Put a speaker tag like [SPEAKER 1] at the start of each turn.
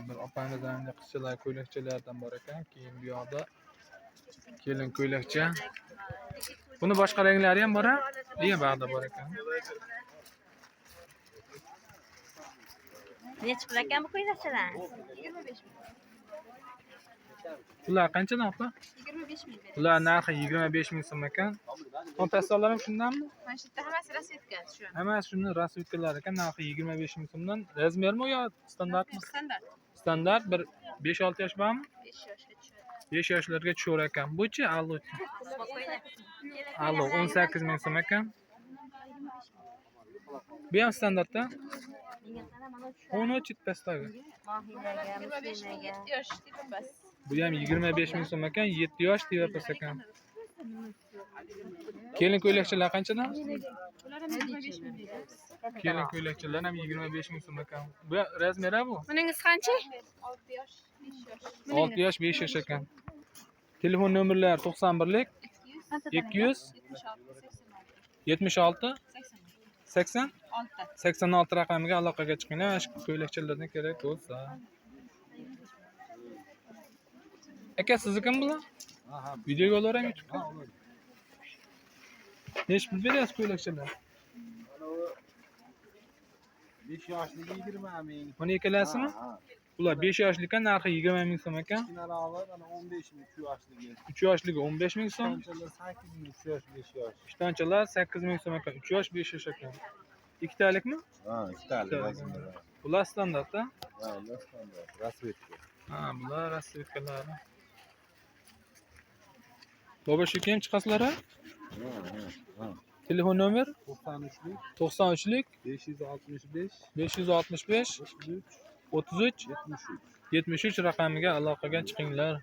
[SPEAKER 1] Bir opamiz endi qizchalar ko'ylakchalardan bor ekan. Keyin bu yoqda kelin ko'ylakcha. Buni boshqa ranglari ham bor-a? Degan bag'da bor ekan.
[SPEAKER 2] Nechi pul ekan bu ko'ylakchalar?
[SPEAKER 3] 25 ming.
[SPEAKER 1] Bular qanchadan opa?
[SPEAKER 3] 25 ming beradi.
[SPEAKER 1] Bular narxi 25 ming so'm ekan. Pastollar ham shundanmi?
[SPEAKER 3] Mana shu yerda hammasi rasvetka shu.
[SPEAKER 1] Hammasi shuni rasvetkalar ekan, narxi 25 ming so'mdan. Razmermi yo standartmi?
[SPEAKER 3] Standart.
[SPEAKER 1] Standart bir 5-6 yosh bormi?
[SPEAKER 3] 5 yoshga tushadi.
[SPEAKER 1] 5 yoshlarga tushaver ekan. Buchi allo.
[SPEAKER 2] Спокойно.
[SPEAKER 1] Allo 18 ming so'm ekan. Bu ham standartda.
[SPEAKER 2] Menga qara, mana shu
[SPEAKER 1] 13 pastdagi.
[SPEAKER 2] Mohilaga,
[SPEAKER 3] 25 ming
[SPEAKER 2] Muslimaga.
[SPEAKER 3] 7 yosh tepa.
[SPEAKER 1] Bu ham 25 ming so'm ekan, 7 yosh tepa ekan. Kelin ko'ylakchalar qanchadan?
[SPEAKER 3] Ular ham 25 ming beradi.
[SPEAKER 1] Kelin ko'ylakchalar ham 25 ming so'm ekan. Bu razmeri bu?
[SPEAKER 3] Buningiz qancha? 6 yosh, 5 yosh.
[SPEAKER 1] 6 yosh, 5 yosh ekan. Telefon nomerlari 91lik 200
[SPEAKER 3] 76
[SPEAKER 1] 76 80
[SPEAKER 3] 86
[SPEAKER 1] 86 raqamiga aloqaga chiqinglar. Mana shu ko'ylakchalardan kerak bo'lsa. Aka, sizniki bular? Videoga olaveraymi YouTube'ga? Nechi pul berasiz ko'ylakchalar?
[SPEAKER 4] 5 yoshligi 20 ming.
[SPEAKER 1] Buni ikkalasimi?
[SPEAKER 4] Ha,
[SPEAKER 1] Bular 5 yoshlik ekan, narxi 20 ming so'm ekan.
[SPEAKER 4] Kichkinarog'i mana 15 ming 3 yoshligi.
[SPEAKER 1] 3 yoshligi 15 ming so'm.
[SPEAKER 4] Ishtonchalar 8 ming 3 yosh 5 yosh.
[SPEAKER 1] Ishtonchalar 8 ming so'm ekan. 3 yosh, 5 yosh ekan. Ikkitalikmi?
[SPEAKER 4] Ha, ikkitalik
[SPEAKER 1] Ikkitalik.
[SPEAKER 4] razmeri.
[SPEAKER 1] Bular standartda.
[SPEAKER 4] Ha, ular standart. Rasvetka.
[SPEAKER 1] Ha, bular rasvetkalari. Bobo shu kim chiqasizlar?
[SPEAKER 4] Ha, ha, ha.
[SPEAKER 1] Telefon nomer
[SPEAKER 4] 93lik
[SPEAKER 1] 93lik
[SPEAKER 4] 565
[SPEAKER 1] 565
[SPEAKER 4] 33
[SPEAKER 1] 33
[SPEAKER 4] 73.
[SPEAKER 1] 73 raqamiga aloqaga chiqinglar.